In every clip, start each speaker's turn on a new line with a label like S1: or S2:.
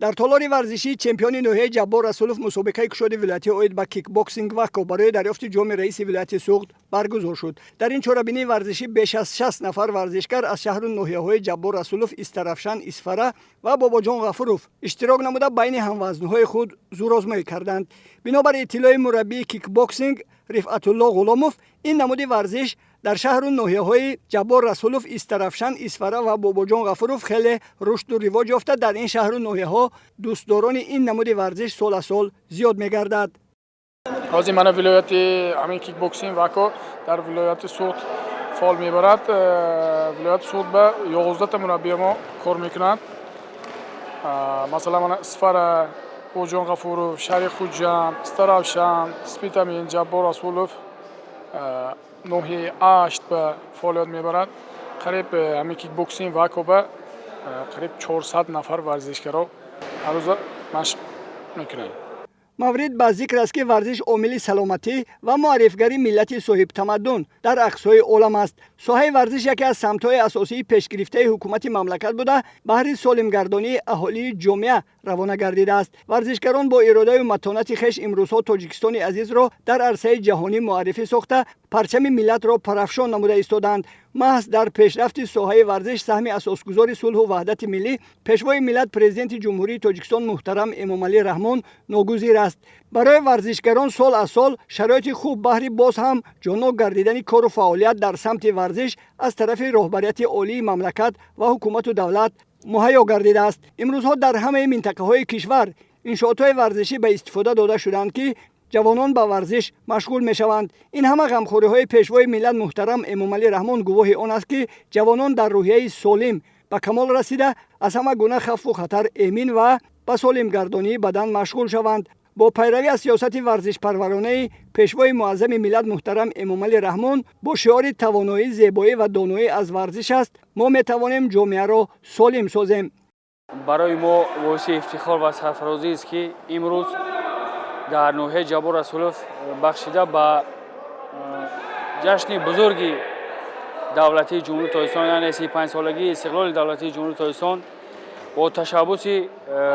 S1: Дар толори варзишии чемпиони ноҳияи Ҷаббор Расулов мусобиқаи кушоди вилоятӣ оид ба кикбоксинг ВАКО барои дарёфти ҷоми раиси вилояти Суғд баргузор шуд. Дар ин чорабинии варзишӣ беш аз 60 нафар варзишгар аз шаҳру ноҳияҳои Ҷаббор Расулов, Истаравшан, Исфара ва Бобоҷон Ғафуров иштирок намуда, байни ҳамвазнҳои худ зӯрозмоӣ карданд. Бинобар иттилои мураббии кикбоксинг Рифъатулло Ғуломов, ин намуди варзиш дар шаҳру ноҳияҳои Ҷаббор Расулов, Истаравшан, Исфара ва Бобоҷон Ғафуров хеле рушду ривоҷ ёфта, дар ин шаҳру ноҳияҳо дӯстдорони ин намуди варзиш сол аз сол зиёд мегардад.
S2: Ҳозир мана вилояти ҳамин кикбоксинг ВАКО дар вилояти Суғд фаъол мебарад. Вилояти Суғд ба 11та мураббия мо кор мекунанд. Масалан, мана Исфара, Бобоҷон Ғафуров, шаҳри Хуҷанд, Истаравшан, Спитамен, Ҷаббор Расулов, ноҳияи Ашт ба фаъолият мебарад. Қариб ҳамин кикбоксинг ВАКО ба қариб 400 нафар варзишгаро ҳаррӯза машқ мекунанд.
S1: Маврид ба зикр аст, ки варзиш омили саломатӣ ва муаррифгари миллати соҳибтамаддун дар ақсои олам аст. Соҳаи варзиш яке аз самтҳои асосии пешгирифтаи ҳукумати мамлакат буда, баҳри солимгардонии аҳолии ҷомеа равона гардидааст. Варзишгарон бо иродаю матонати хеш имрӯзҳо Тоҷикистони азизро дар арсаи ҷаҳонӣ муаррифӣ сохта, парчами миллатро парафшон намуда истодаанд. Маҳз дар пешрафти соҳаи варзиш саҳми асосгузори сулҳу ваҳдати миллӣ, Пешвои миллат, Президенти Ҷумҳурии Тоҷикистон муҳтарам Эмомалӣ Раҳмон ногузир аст. Барои варзишгарон сол аз сол шароити хуб баҳри боз ҳам ҷоннок гардидани кору фаъолият дар самти варзиш аз тарафи роҳбарияти олии мамлакат ва ҳукумату давлат муҳайё гардидааст. Имрӯзҳо дар ҳамаи минтақаҳои кишвар иншоотҳои варзишӣ ба истифода дода шудаанд, ки ҷавонон ба варзиш машғул мешаванд. Ин ҳама ғамхориҳои Пешвои миллат муҳтарам Эмомалӣ Раҳмон гувоҳи он аст, ки ҷавонон дар рӯҳияи солим ба камол расида, аз ҳама гуна хавфу хатар эмин ва ба солимгардонии бадан машғул шаванд. Бо пайравӣ аз сиёсати варзишпарваронаи Пешвои муаззами миллат муҳтарам Эмомалӣ Раҳмон бо шиори «Тавоноӣ, зебоӣ ва доноӣ аз варзиш аст», мо метавонем ҷомеаро солим созем.
S3: Барои мо боиси ифтихор ва сарфарозист, ки имрӯз дар ноҳияи Ҷаббор Расулов бахшида ба ҷашни бузурги давлатии Ҷумҳурии Тоҷикистон, яъне 35-солагии истиқлоли давлатии Ҷумҳурии Тоҷикистон, бо ташаббуси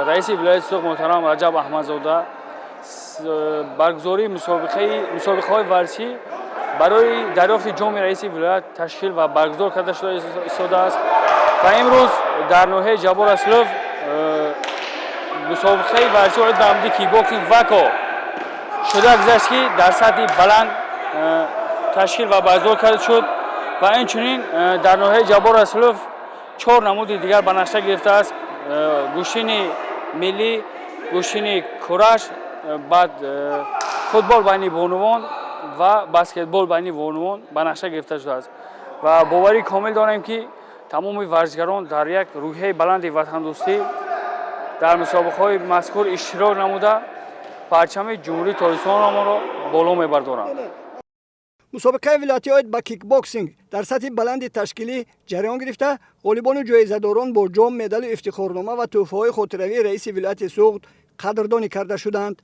S3: раиси вилояти Суғд муҳтарам Раҷаб Аҳмадзода баргузории мусобиқаҳои варзишӣ барои дарёфти ҷоми раиси вилоят ташкил ва баргузор карда шуда истодааст. Ва имрӯз дар ноҳияи Ҷаббор Расулов мусобиқаи варзишӣ оид ба намуди кикбоксинг ВАКО шуда гузашт, ки дар сатҳи баланд ташкил ва баргузор карда шуд. Ва инчунин дар ноҳияи Ҷаббор Расулов чор намуди дигар ба нақша гирифтааст: гӯштини миллӣ, гӯштини кураш, баъд футбол байни бонувон ва баскетбол байни бонувон ба нақша гирифта шудааст. Ва боварии комил дорем, ки тамоми варзишгарон дар як рӯҳияи баланди ватандӯстӣ дар мусобиқаҳои мазкур иштирок намуда, парчами Ҷумҳурии Тоҷикистонро боло мебардоранд.
S1: Мусобиқаи вилоятӣ оид ба кикбоксинг дар сатҳи баланди ташкилӣ ҷараён гирифта, ғолибону ҷоизадорон бо ҷом, медалу ифтихорнома ва тӯҳфаҳои хотиравии раиси вилояти Суғд қадрдонӣ карда шуданд.